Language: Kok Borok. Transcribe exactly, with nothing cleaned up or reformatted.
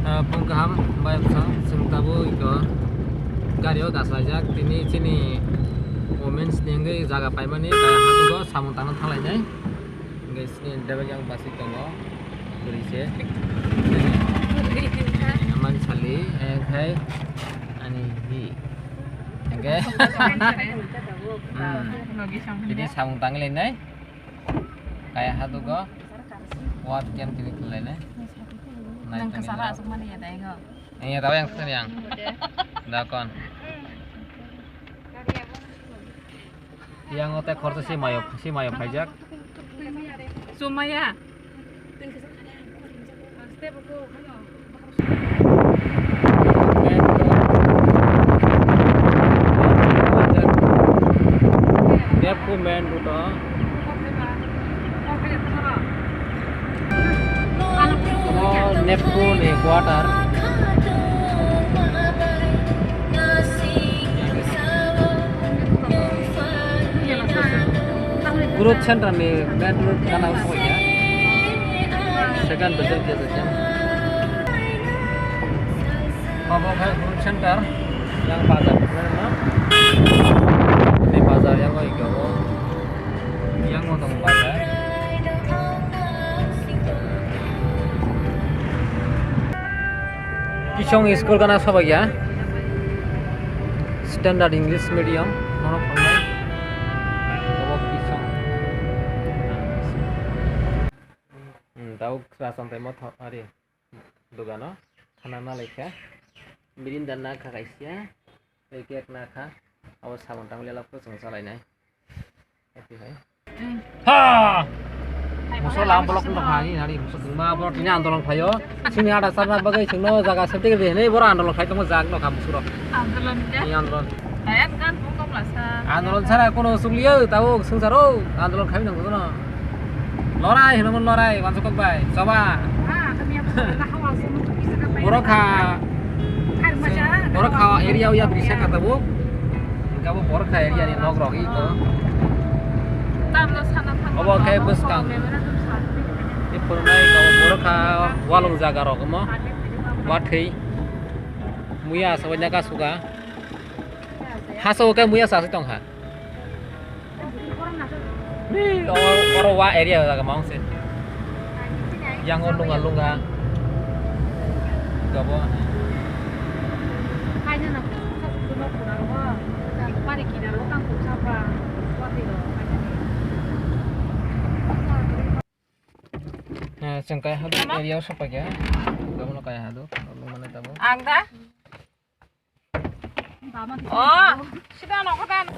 Ah, phung kaham, bai bwsang, chwng tabuk iko gari o gaslaijak, tini chini women's ni wngwi jaga paimani, kaya hatugo samung tangna thanglainai. Hingke chini driver yang basi tongo, kwrwi se. Amani sali, eh, khai, ani hi. Hingke, hmm, tini samung tanglainai, kaya hatugo, what can tini khwlainai. Nang kasara aswk mani ya dai go. Iya, tahu yang sini yang. Dakon. Yang ote khorsa si mayo, si mayo phaijak. Sumaya. Nepco main road o. Omo Nepco ni quarter. Growth center ni main road gana o sokya. Second building khe se. Obo khe growth center yang bazar. Ni bazar yang oi khe o. Yang o tong bazar. Kisong school gana sobai ya. Standard English medium. Mono phunai. Obo Kisong. Hmm, tau class on time thok ari. Dogano khana na laikha. Mirinda na kha kaisa. Tei cake na kha. Abo sabon tangwi lela phuru chwng chalainai. Happy hai. Ha! Muso lam bolok no hai nari muso dungma bo tini andolon phayo. Sini ada sarna bagai singno jaga septi gede nei boro andolon khai tongmo jag no kha musuro. Andolon ya? Ni andolon. Ayan kan pung kong lasa. Andolon sara kono sukliyo tau sungsaro andolon khai nang kono. Lorai hino mon lorai wanso kok bai. Coba. Borok ha, borok ha area o yapri sa kata bo. Gabo borok ha area ni nok rok iko. Obo khe bwskang. Ni phwrwngnai gabo borok ha walung jaga rok omo. Wathwi. Muya sa wanya ka suga. Haso khe muya sa si tong ha. Ni, oro, oro wa area jaga mangse. Yang o lunga lunga. Gabo. Eh, chwng kai hadu area o sopai kha. Gabo no kai hadu. Lung mane tabo. Ang da? O, sida no kata.